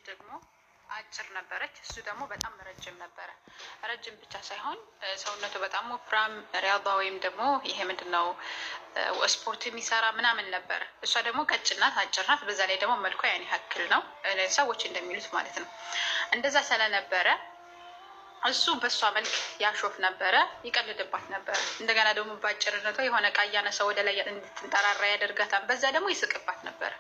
ደግሞ አጭር ነበረች፣ እሱ ደግሞ በጣም ረጅም ነበረ። ረጅም ብቻ ሳይሆን ሰውነቱ በጣም ወፍራም፣ ሪያዳ ወይም ደግሞ ይሄ ምንድን ነው ስፖርት የሚሰራ ምናምን ነበረ። እሷ ደግሞ ቀጭን ናት፣ አጭር ናት። በዛ ላይ ደግሞ መልኳ ያን ያክል ነው ሰዎች እንደሚሉት ማለት ነው። እንደዛ ስለነበረ እሱ በእሷ መልክ ያሾፍ ነበረ፣ ይቀልድባት ነበረ። እንደገና ደግሞ በአጭርነቷ የሆነ እቃ እያነሳ ወደ ላይ እንድትንጠራራ ያደርጋታል። በዛ ደግሞ ይስቅባት ነበረ።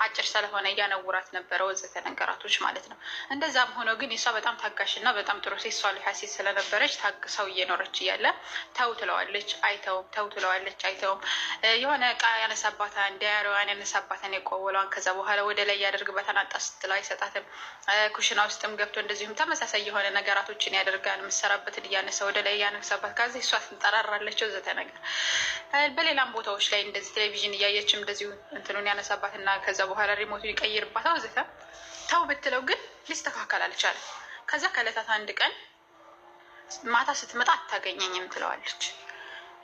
አጭር ስለሆነ እያነውራት ነበረ፣ ወዘተ ነገራቶች ማለት ነው። እንደዛም ሆኖ ግን የሷ በጣም ታጋሽና በጣም ጥሩ ሴት ሷሊሃ ሴት ስለነበረች ታግሰው እየኖረች እያለ ተው ትለዋለች፣ አይተውም። ተው ትለዋለች፣ አይተውም። የሆነ እቃ ያነሳባታል፣ diary ዋን ያነሳባታል፣ የቆወሏን ከዛ በኋላ ወደ ላይ ያደርግባታል። አጣ ስትለው አይሰጣትም። ኩሽና ውስጥም ገብቶ እንደዚሁም ተመሳሳይ የሆነ ነገራቶችን ያደርጋል። የምትሰራበትን እያነሳ ወደ ላይ እያነሳባት ከዚህ እሷ ትንጠራራለች ወዘተ ነገር። በሌላም ቦታዎች ላይ እንደዚህ ቴሌቪዥን እያየችም እንደዚሁ እንትኑን ያነሳባትና ከዛ በኋላ remote ኡን ይቀይርባታል ወዘተ። ተው ብትለው ግን ሊስተካከል አልቻለም። ከዛ ከእለታት አንድ ቀን ማታ ስትመጣ አታገኘኝም ትለዋለች።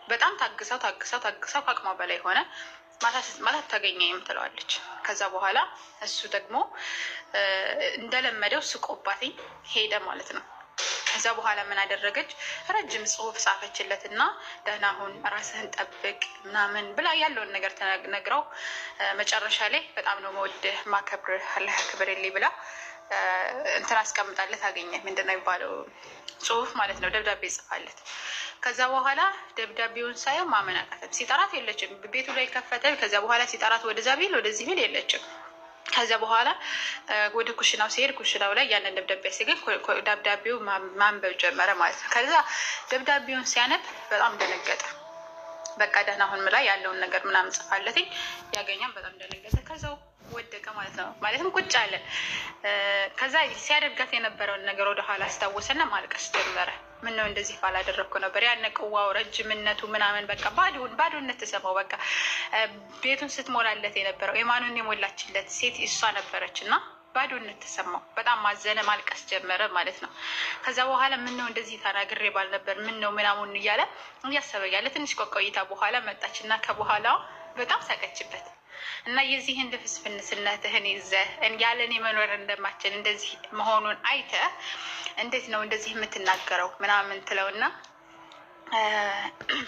በጣም ታግሰው ታግሰው ታግሰው ከአቅሟ በላይ ሆነ። ማታ ስትመጣ አታገኘኝም ትለዋለች። ከዛ በኋላ እሱ ደግሞ እንደለመደው ስቆባትኝ ሄደ ማለት ነው። ከዛ በኋላ ምን አደረገች? ረጅም ጽሁፍ ጻፈችለት እና ደህና ሁን፣ ራስህን ጠብቅ ምናምን ብላ ያለውን ነገር ተነግረው መጨረሻ ላይ በጣም ነው መወድህ ማከብርህ፣ አላህ ያክብርልኝ ብላ እንትን አስቀምጣለት አገኘ። ምንድን ነው የሚባለው ጽሁፍ ማለት ነው፣ ደብዳቤ ጽፋለት። ከዛ በኋላ ደብዳቤውን ሳየው ማመን አቃተም። ሲጠራት የለችም፣ ቤቱ ላይ ከፈተ። ከዛ በኋላ ሲጠራት ወደዛ ቢል ወደዚህ ቢል የለችም። ከዚያ በኋላ ወደ ኩሽናው ሲሄድ ኩሽናው ላይ ያንን ደብዳቤ ሲገኝ ደብዳቤው ማንበብ ጀመረ ማለት ነው። ከዛ ደብዳቤውን ሲያነብ በጣም ደነገጠ። በቃ ደህና ሁን ምላ ያለውን ነገር ምናምን ጽፋለትኝ ያገኛም በጣም ደነገጠ። ከዛው ወደቀ ማለት ነው። ማለትም ቁጭ አለ። ከዛ ሲያደርጋት የነበረውን ነገር ወደኋላ አስታወሰና ማልቀስ ጀመረ። ምን ነው እንደዚህ ባላደረግኩ ነበር። ያን ቅዋው ረጅምነቱ ምናምን በቃ ባዶን ባዶነት ተሰማው። በቃ ቤቱን ስትሞላለት የነበረው የማኑን የሞላችለት ሴት እሷ ነበረች እና ባዶነት ተሰማው። በጣም ማዘነ፣ ማልቀስ ጀመረ ማለት ነው። ከዛ በኋላ ምን ነው እንደዚህ ተናግሬ ባልነበር ምን ነው ምናምን እያለ እያሰበ እያለ ትንሽ ቆይታ በኋላ መጣችና ከበኋላው በጣም ሳቀችበት። እና የዚህን ልፍስፍስነትህን ይዘህ ያለን የመኖር እንደማችል እንደዚህ መሆኑን አይተህ እንዴት ነው እንደዚህ የምትናገረው ምናምን ትለውና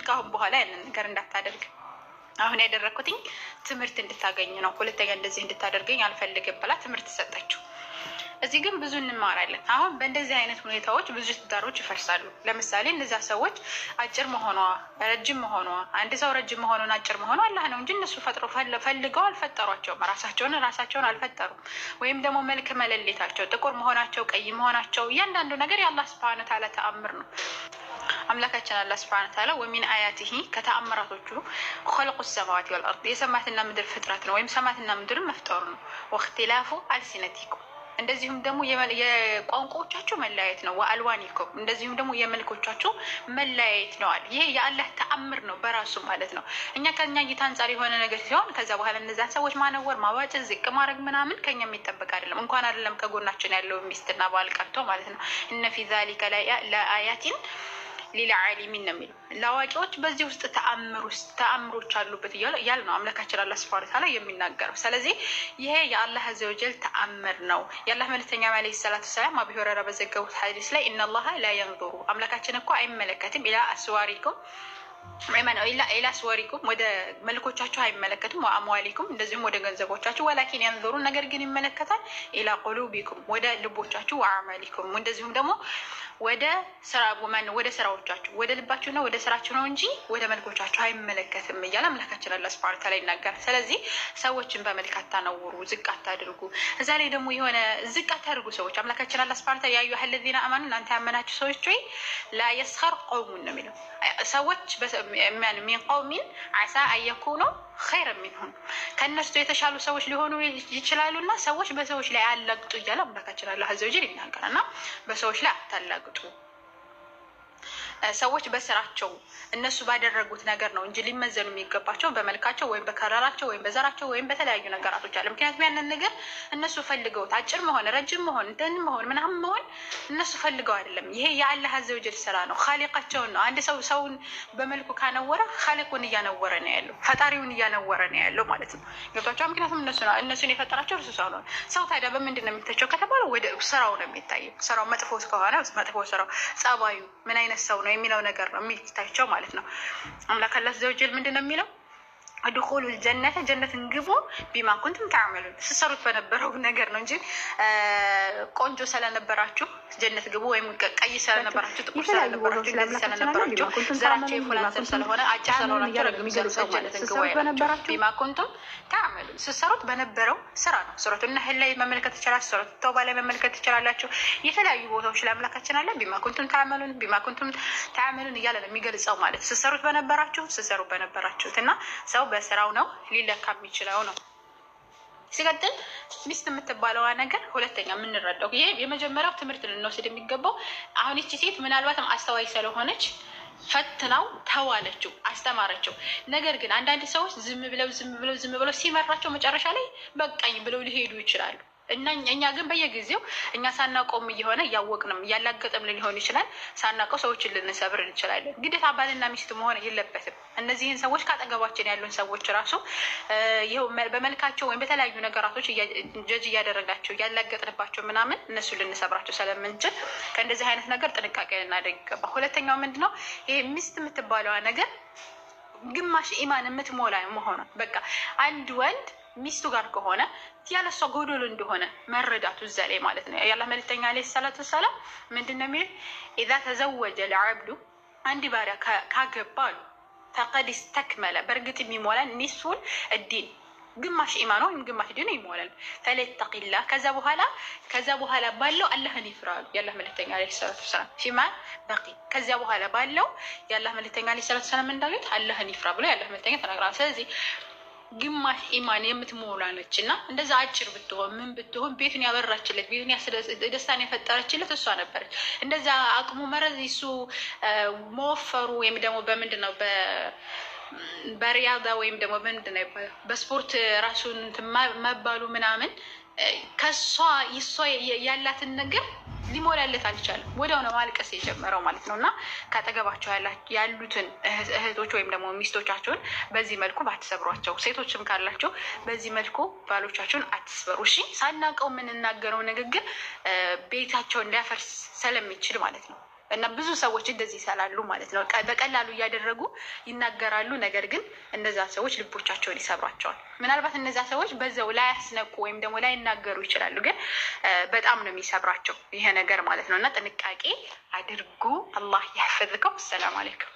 ከአሁን በኋላ ያንን ነገር እንዳታደርግ አሁን ያደረግኩትኝ ትምህርት እንድታገኝ ነው። ሁለተኛ እንደዚህ እንድታደርገኝ አልፈልግም ብላ ትምህርት ሰጠችው። እዚህ ግን ብዙ እንማራለን። አሁን በእንደዚህ አይነት ሁኔታዎች ብዙ ትዳሮች ይፈርሳሉ። ለምሳሌ እነዚያ ሰዎች አጭር መሆኗ ረጅም መሆኗ፣ አንድ ሰው ረጅም መሆኑን አጭር መሆኗ አላህ ነው እንጂ እነሱ ፈጥሮ ፈልገው አልፈጠሯቸውም። ራሳቸውን ራሳቸውን አልፈጠሩም። ወይም ደግሞ መልክ መለሌታቸው፣ ጥቁር መሆናቸው፣ ቀይ መሆናቸው እያንዳንዱ ነገር የአላህ ስብሐነ ወተዓላ ተአምር ነው። አምላካችን አላህ ስብሐነ ወተዓላ ወሚን አያቲሂ ከተአምራቶቹ ኸልቁ ሰማዋት ወልአርድ የሰማያትና ምድር ፍጥረት ነው፣ ወይም ሰማያትና ምድርን መፍጠሩ ነው። ወእክትላፉ አልሲነቲኩም እንደዚሁም ደግሞ የቋንቋዎቻችሁ መለያየት ነው። ወአልዋኒኩም እንደዚሁም ደግሞ የመልኮቻችሁ መለያየት ነው አለ። ይሄ የአላህ ተአምር ነው በራሱ ማለት ነው። እኛ ከኛ እይታ አንጻር የሆነ ነገር ሲሆን ከዛ በኋላ እነዛን ሰዎች ማነወር፣ ማባጨት፣ ዝቅ ማድረግ ምናምን ከኛ የሚጠበቅ አይደለም። እንኳን አይደለም ከጎናችን ያለው ሚስትና ባል ቀርቶ ማለት ነው። إن في ذلك لآيات للعالمين ነው የሚለው። ለአዋቂዎች በዚህ ውስጥ ተአምሮች አሉበት እያለ ነው አምላካችን አላህ ሱብሓነሁ ወተዓላ የሚናገረው። ስለዚህ ይሄ የአላህ عز وجل ተአምር ነው። የአላህ መልእክተኛ عليه الصلاة والسلام አቢ ሁረይራ በዘገቡት ሐዲስ ላይ إن الله لا ينظر አምላካችን እኮ አይመለከትም إلى أصوركم إلى صوركم ወደ መልኮቻችሁ አይመለከትም፣ وأموالكم እንደዚሁም ወደ ገንዘቦቻችሁ፣ ولكن ينظر ነገር ግን ይመለከታል إلى قلوبكم ወደ ልቦቻችሁ፣ وأعمالكم እንደዚሁም ደግሞ ወደ ስራ ወደ ስራዎቻችሁ ወደ ልባችሁና ወደ ስራችሁ ነው እንጂ ወደ መልኮቻችሁ አይመለከትም እያለ አምላካችን አላህ ሱብሓነሁ ወተዓላ ይናገራል። ስለዚህ ሰዎችን በመልክ አታነውሩ፣ ዝቅ አታድርጉ። እዛ ላይ ደግሞ የሆነ ዝቅ አታድርጉ ሰዎች አምላካችን አላህ ሱብሓነሁ ወተዓላ يا أيها الذين آمنوا እናንተ ያመናችሁ ሰዎች ወይ لا يسخر قوم ነው የሚለው ሰዎች من قوم عسى أن يكونوا خيرا منهم ከእነሱ የተሻሉ ሰዎች ሊሆኑ ይችላሉ እና ሰዎች በሰዎች ላይ አላግጡ እያለ አምላካችን አላህ عز وجل ይናገራል። እና በሰዎች ላይ አታላግጡ። ሰዎች በስራቸው እነሱ ባደረጉት ነገር ነው እንጂ ሊመዘኑ የሚገባቸው በመልካቸው ወይም በከለራቸው ወይም በዘራቸው ወይም በተለያዩ ነገራቶች አለ። ምክንያቱም ያንን ነገር እነሱ ፈልገውት አጭር መሆን፣ ረጅም መሆን፣ እንትን መሆን፣ ምናምን መሆን እነሱ ፈልገው አይደለም። ይሄ የአላህ عز وجل ስራ ነው፣ ካሊቃቸውን ነው። አንድ ሰው ሰውን በመልኩ ካነወረ ካሊቁን እያነወረ ነው ያለው፣ ፈጣሪውን እያነወረ ነው ያለው ማለት ነው። ገብቷቸዋል። ምክንያቱም እነሱን የፈጠራቸው እርሱ ሰው ነው። ሰው ታዲያ በምንድን ነው የሚተቸው ከተባለ ወደ ስራው ነው የሚታየው። ስራው መጥፎ ከሆነ መጥፎ ስራው፣ ጸባዩ ምን አይነት ሰው ነው የሚለው ነገር ነው የሚታቸው ማለት ነው። አምላክ አላህ عز وجل ምንድን ነው የሚለው? ادخلوا الجنة ጀነትን ግቡ بما كنتم تعملون ስትሰሩት በነበረው ነገር ነው እንጂ ቆንጆ ስለነበራችሁ ጀነት ግቡ ወይም ቀይ ስለነበራችሁ ጥቁር ስለነበራችሁ እንደዚህ ስለነበራችሁ ዘራቸው የፉላን ዘር ስለሆነ አጭር ስለሆናችሁ ረጅም ጀነትን ግቡ አይላችሁ። بما كنتم تعملون ስትሰሩት በነበረው ስራ ነው። ሱረቱ ነህል ላይ መመልከት ትችላላችሁ። ሱረቱ ተውባ ላይ መመልከት ትችላላችሁ። የተለያዩ ቦታዎች ላይ አምላካችን አለ بما كنتم تعملون بما كنتم تعملون እያለ ነው የሚገልጸው ማለት ስትሰሩት በነበራችሁ ስትሰሩት በነበራችሁት እና ሰው በስራው ነው ሊለካ የሚችለው ነው። ሲቀጥል ሚስት የምትባለዋ ነገር ሁለተኛ የምንረዳው ይሄ የመጀመሪያው ትምህርት ልንወስድ የሚገባው አሁን ይቺ ሴት ምናልባትም አስተዋይ ስለሆነች ፈትናው ተዋለችው፣ አስተማረችው። ነገር ግን አንዳንድ ሰዎች ዝም ብለው ዝም ብለው ዝም ብለው ሲመራቸው መጨረሻ ላይ በቃኝ ብለው ሊሄዱ ይችላሉ። እና እኛ ግን በየጊዜው እኛ ሳናውቀውም እየሆነ እያወቅንም እያላገጥም ሊሆን ይችላል። ሳናውቀው ሰዎችን ልንሰብር እንችላለን። ግዴታ ባልና ሚስት መሆን የለበትም። እነዚህን ሰዎች ካጠገባችን ያሉን ሰዎች ራሱ ይኸው በመልካቸው ወይም በተለያዩ ነገራቶች ጀጅ እያደረግናቸው እያላገጥንባቸው ምናምን እነሱን ልንሰብራቸው ስለምንችል ከእንደዚህ አይነት ነገር ጥንቃቄ ልናደርግ ይገባል። ሁለተኛው ምንድነው? ይሄ ሚስት የምትባለዋ ነገር ግማሽ ኢማን የምትሞላ መሆኗ፣ በቃ አንድ ወንድ ሚስቱ ጋር ከሆነ ያለሷ ጎዶሎ እንደሆነ መረዳቱ እዛ ላይ ማለት ነው። የአላህ መልእክተኛ عليه الصلاة والسلام ምንድን ነው የሚሉት? إذا تزوج العبد አንድ ባሪያ ካገባ አሉ فقد استكمل በእርግጥ የሚሞላል نصف الدين ግማሽ ኢማኑ ወይም ግማሽ ዲኑ ይሞላል። فليتق الله ከዛ በኋላ ባለው አላህን ይፍራሉ። የአላህ መልእክተኛ عليه الصلاة والسلام فيما بقي ከዚያ በኋላ ባለው የአላህ መልእክተኛ عليه الصلاة والسلام እንዳሉት አላህን ይፍራ ብሎ የአላህ መልእክተኛ ተናግረዋል። ስለዚህ ግማሽ ኢማን የምትሞላ ነች እና እንደዛ አጭር ብትሆን ምን ብትሆን ቤቱን ያበራችለት፣ ቤቱን ደስታን የፈጠረችለት እሷ ነበረች። እንደዛ አቅሙ መረዝ እሱ መወፈሩ ወይም ደግሞ በምንድን ነው በ رياضة ወይም ደግሞ በምንድን ነው በስፖርት ራሱን መባሉ ምናምን ከሷ ይሷ ያላትን ነገር ሊሞላለት አልቻለም። ወዲያው ነው ማልቀስ የጀመረው ማለት ነው። እና ከአጠገባቸው ያሉትን እህቶች ወይም ደግሞ ሚስቶቻቸውን በዚህ መልኩ ባትሰብሯቸው፣ ሴቶችም ካላቸው በዚህ መልኩ ባሎቻቸውን አትስበሩ። እሺ፣ ሳናውቀው የምንናገረው ንግግር ቤታቸውን ሊያፈርስ ስለሚችል ማለት ነው። እና ብዙ ሰዎች እንደዚህ ይሰላሉ ማለት ነው። በቀላሉ እያደረጉ ይናገራሉ። ነገር ግን እነዛ ሰዎች ልቦቻቸውን ይሰብሯቸዋል። ምናልባት እነዛ ሰዎች በዛው ላያስነቁ ወይም ደግሞ ላይናገሩ ይችላሉ። ግን በጣም ነው የሚሰብራቸው ይሄ ነገር ማለት ነው። እና ጥንቃቄ አድርጉ። አላህ يحفظكم። السلام عليكم።